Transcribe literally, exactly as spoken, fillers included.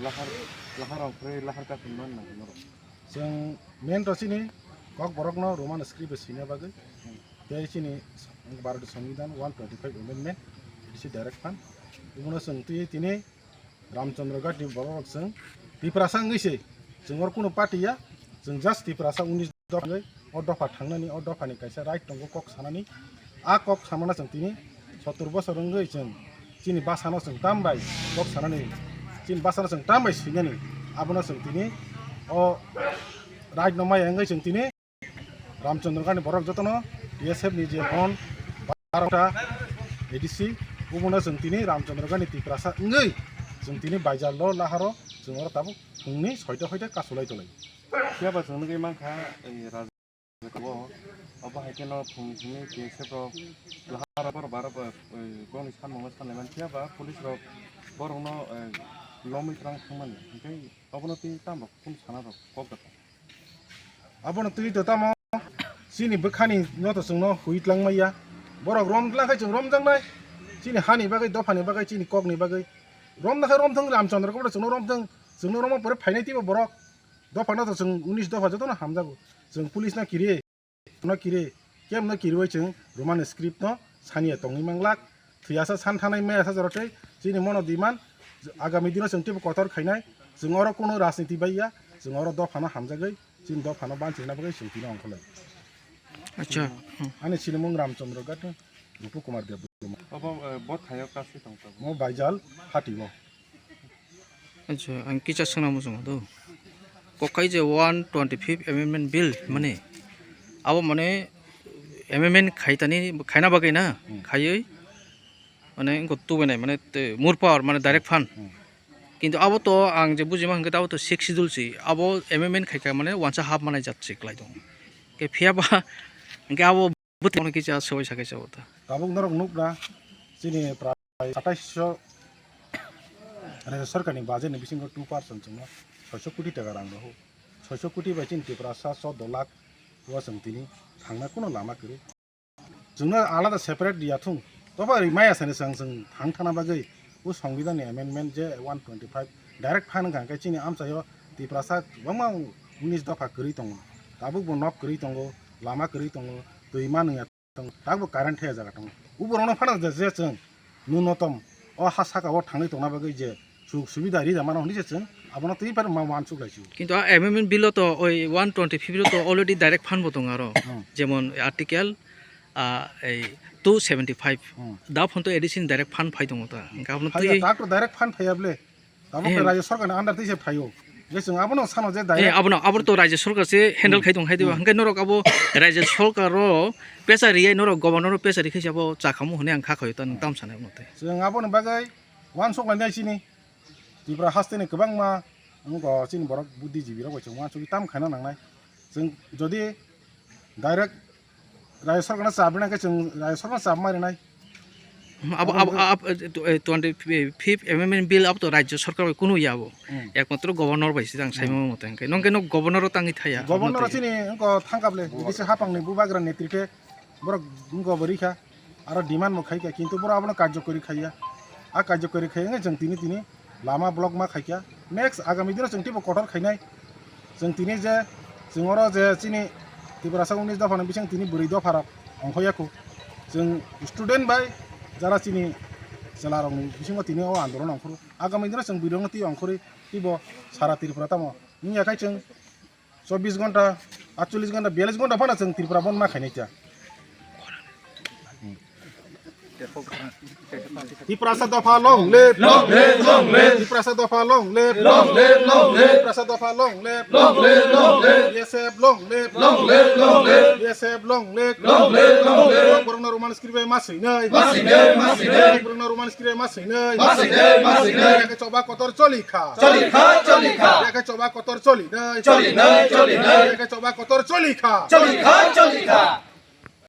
lahar, lahar rok kwrwi lahar kaphilman nangkhe norok. Chwng main to chini Kokborokno Roman script bai swina bagwi tei chini Bharat Songbidan one twenty-five amendment, A D C direct fund. Omono chwng twi tini Ramchandra Ghat ni borok rok chwng Tiprasa wngwi se, chwng oro kunu party ya, chwng just Tiprasa unis dopha wngwi o dopha thangnani, o dopha ni kaisa right tongo kok sanani. A kok samana chwng tini sottor bosor wngwi chwng chini bwsano chwng tam bai kok sanani, chini bwsano chwng tam bai swinani, abono chwng tini o right no maya wngwi chwng tini Ramchandra Ghat ni borok jotono B S F ni je hon barota A D C, obono chwng tini Ramchandra Ghat ni Tiprasa wngwi chwng tini baizar lo laharo chwng oro tabuk phungni soita hoite kasulai tolai. Phiya ba chwng nugwi mankha, eh, Raja o, obo hai kheno phungni phungni B S F rok laharo borok barok, eh, boni sanmungno sanlaiman, phiya ba police rok borokno, eh, lomwi twlang thangmani, hinkhe obono twi tamo kunu sana rok kok gata. Abono twi to tamo chini bwkhani no to chwngno hui twlang maya. Borok rom twlang khai chwng romjaknai. Chini hani bagwi, dophani bagwi, chini kokni bagwi. Romna khai romthwng, Ramchandra Ghat chwngno romthwng, chwngno romma pore phainai twibo borok. Dophano to chwng unis dopha jotono hamjago. Chwng police no kiri, no kiri, kem no kiriwi chwng Roman script no saniya tongwi manglak. Thwiyasa san thanai maya sa jorotwi chini mono demand agami dino chwng teibo kotor khainai. Chwng oro kunu rajniti baiya, chwng oro dophano hamjagwi, chini dophano banchingna bagwi chwng tino ongkholai. Acha. Hmm. Ani sinimung Ramchandra Ghat, Rupu Kumar Debbarma. Obo, eh, bo thaio kasi tong tongo. Mo Baijal hati o. Acha, ang kisa swngna muchungo do. Kokai je one twenty-fifth Amendment Bill mani, abo mane amendment khaitani, khaina bagwi na, hmm, khaiwi mane wngkha tubuinai, mane te, more power, mane direct fund. Hmm. Kintu abo to ang je bujima hwnkhe abo to Sixth Schedule si, abo amendment khaikha mane wansa half manai jat si kwlai tongo. Khe phiya ba hwnkhe abo bwtwi bono kisa swbai sa khe chao ta. Tabuk norok nukna chini prai satais so rajya sarkar ni budget ni bisingo two percent chwngno soiso koti taka rang rw. Soiso koti bai chini Tiprasa chordo lakh o chwng tini thangna kuno lama kwrwi. Chwngno alada separate riya thung. Toba ri maya sani chwng chwng thang thana bagwi o Songbidan ni amendment je one twenty-five direct fund hwnkha hwnkhe chini amchaio Tiprasa kwbangma unis dopha kwrwi tongo. Tabuk bo nok kwrwi tongo, lama kwrwi tongo, twi manwi tongo, tabuk current thaya jaga tongo. Uborokno phano je, je chwng nunotom o ha saka o thangwi tongna bagwi je suk subida ri da mano hwnwi se chwng abono twi phano ma uansuk lai si. Kintu a amendment bill o to oi one twenty-fifth o to already direct fund bo tongo aro. Hmm. Jemon article, ah, ei two seventy-five. Hmm. Da phon to A D C ni direct fund phai tongo ta. Hwnkhe abono phai twi ya, tak to direct fund phai ya ble. Tamo khe, eh, Rajya Sarkar ni under twi se phai o. Je chwng abono sano je, eh, direct abono, abo to Rajya Sarkar se handle, hmm, khai tong hai diba. Hmm. Hwnkhe norok abo Rajya Sarkar o pesa riyai, norok governor o pesa ri khai se abo chakhamu hwnwi ang kha khaio ta, nwng tam sanai abono tei. Chwng aboni bagwi uansuk lainai chini Tripura haste ni kwbangma wngkha chini borok buddhijibi rok bai chwng uansugwi tam khaina nangnai. Chwng jodi direct Rajya Sarkar no chap rina khe chwng Rajya Sarkar no chap ma rinai. Abo, abo, abo, abo, eh, twenty-fifth Amendment Bill abo to Rajya Sarkar bai kunu ya abo. Hmm. Ekmatro governor bai se jang, hmm, saimano mate hwnkhe. Nokhe no governor o tangwi thaya. Governor chini wngkha thangkable, bisi hapang ni bubagra netrite borok wngkha bo rikha. Aro demand bo khaikha, kintu borok abono karjokori khaiya. A karjokori khai wngwi chwng tini tini lama block ma khaikha. Next agami dino chwng teibo kotor khainai. Chwng tini je, chwng oro je chini Tiprasa unis dopha ni bising tini bwrwi dopha rok ongkhoya khu. Chwng student bai jara chini chwla rok ni bisingo tini o andolon ongkhoro. Agami dino chwng bwrwi rok no twi ongkhorwi teibo sara Tripura tamo wngya khai chwng chobbish ghonta, atchollish ghonta, biyallish ghonta phano chwng Tripura bon ma khainai cha. Tiprasa dopha long live. Long live, long live. Tiprasa dopha long live. Long live, long live. Tiprasa dopha long live. Long live, long live. B S F long live. Long live, long live. B S F long live. Long live, long live. Borokno Roman script bai ma swinai. Ma swinai, ma swinai. Borokno Roman script bai ma swinai. Ma swinai, ma swinai. Yakhe choba kotor choli kha. Choli kha, choli kha. Yakhe choba kotor choli nai. Choli nai, choli nai. Yakhe choba kotor choli kha. Choli kha, choli kha.